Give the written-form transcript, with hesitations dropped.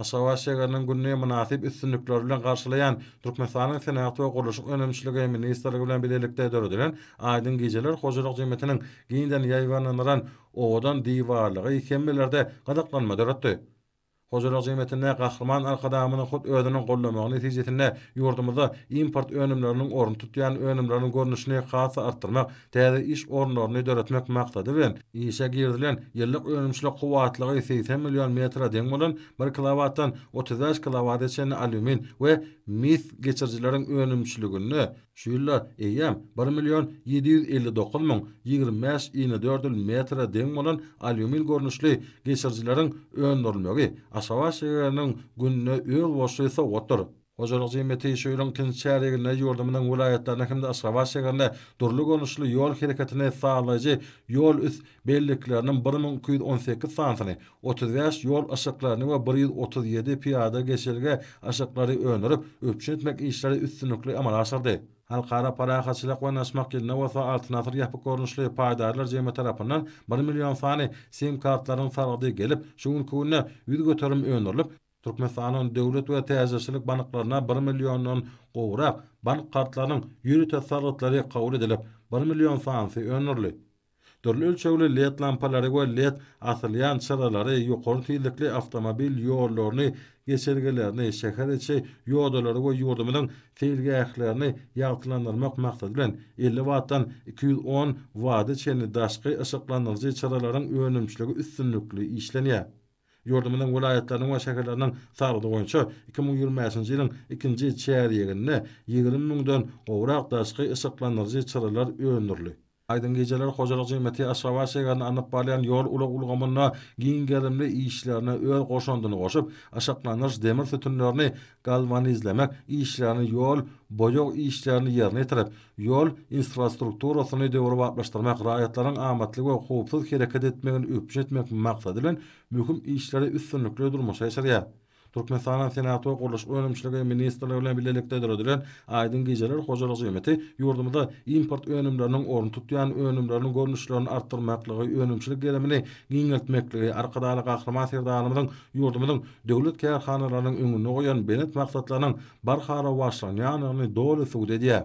Aşgabat şägeriniň gününi mynasyp üstünlikler bilen garşylaýan Türkmenistanyň Senagat we gurluşyk önümçiligi ministrligi bilen bilelikde döredilen Aýdyň gijeler hojalyk jemgyýetiniň giňden ýaýbaňlandyran owadan diwarlygy hemmelerde gyzyklanma döretdi. Hojalyk jemgyýetinde Gahryman Arkadagymyzyň hut özüniň goldamagy netijesinde ýurdumyzda import önümleriniň ornuny tutýan önümleriň görnüşini has-da artdyrmak, täze iş orunlaryny döretmek maksady bilen, işe girizilen ýyllyk önümçilik kuwwatlygy 80 million metre deň bolan bir kilowatdan 35 kilowata çenli alýumin we mis geçirijileriň önümçiliginde şu ýylda eýýäm bir million 759 1025 inedördül metre deň bolan alýumin görnüşli geçirijileriň öndürilmegi Aşgabat şägeriniň gününe özboluşly sowgatdyr. Hojalyk jemgyýeti şu ýylyň ikinji çärýeginde ýurdumyzyň welaýatlarynda hem-de Aşgabat şäherinde dürli görnüşli ýol hereketini sazlaýjy ýol üst bellikleriniň 1218 sanysyny, 35 ýol yşyklaryny we 137 pyýada geçelge yşyklary öndürip, üpjün etmek işleri üstünlikli amala aşyrdy. Halkara parahatçylyk we ynanyşmak ýylynda bolsa Altyn asyr ýapyk görnüşli paýdarlar jemgyýeti tarapyndan bir million sany sim-kartlaryň sargydy gelip, şu günki günde 100% öndürilip, Türkmenistanyň döwlet we täjirçilik banklaryna bir milliondan gowrak bank kartlarynyň ýörite sargytlary kabul edilip, bir million sanysy öndürildi. Dürli ölçegli led lampalary we led asylýan çyralary ýokary tizlikli awtomobil ýollaryny, geçelgelerini, şäher içi ýodalary we ýurdumyzyň seýilgählerini ýagtylandyrmak maksady bilen, 50 wattdan 210 wada çenli daşky yşyklandyryjy çyralaryň önümçiligi üstünlikli işlenýär. Ýurdumyzyň welaýatlarynyň we şäherleriniň sargydy boýunça 2025-nji ýylyň ikinji çärýeginde 20 müňden gowrak daşky yşyklandyryjy çyralar öndürildi. Aýdyň gijeler hojalyk jemgyýeti Aşgabat şäherinde alnyp barylýan ýol-ulag ulgamynda giň gerimli işlerine öz goşandyny goşup, yşyklandyryş demir sütünlerini galwanizlemek işlerini, ýol boýag işlerini ýerine ýetirip, ýol infrastrukturasyny döwrebaplaşdyrmak, raýatlaryň amatly we howpsuz hereket etmegini üpjün etmek maksady bilen möhüm işleri üstünlikli durmuşa geçirýär. Türkmenistanyň Senagat we gurluşyk önümçiligi ministrligi bilen bilelikde döredilen Aýdyň gijeler hojalyk jemgyýeti ýurdumyzda import önümleriniň ornuny tutýan önümleriniň görnüşlerini artdyrmaklygy, önümçilik gerimini giňeltmekligi Arkadagly Gahryman Serdarymyzyň ýurdumyzyň döwlet kärhanalarynyň öňünde goýan belent maksatlarynyň barha rowaçlanýandygyny doly subut edýär.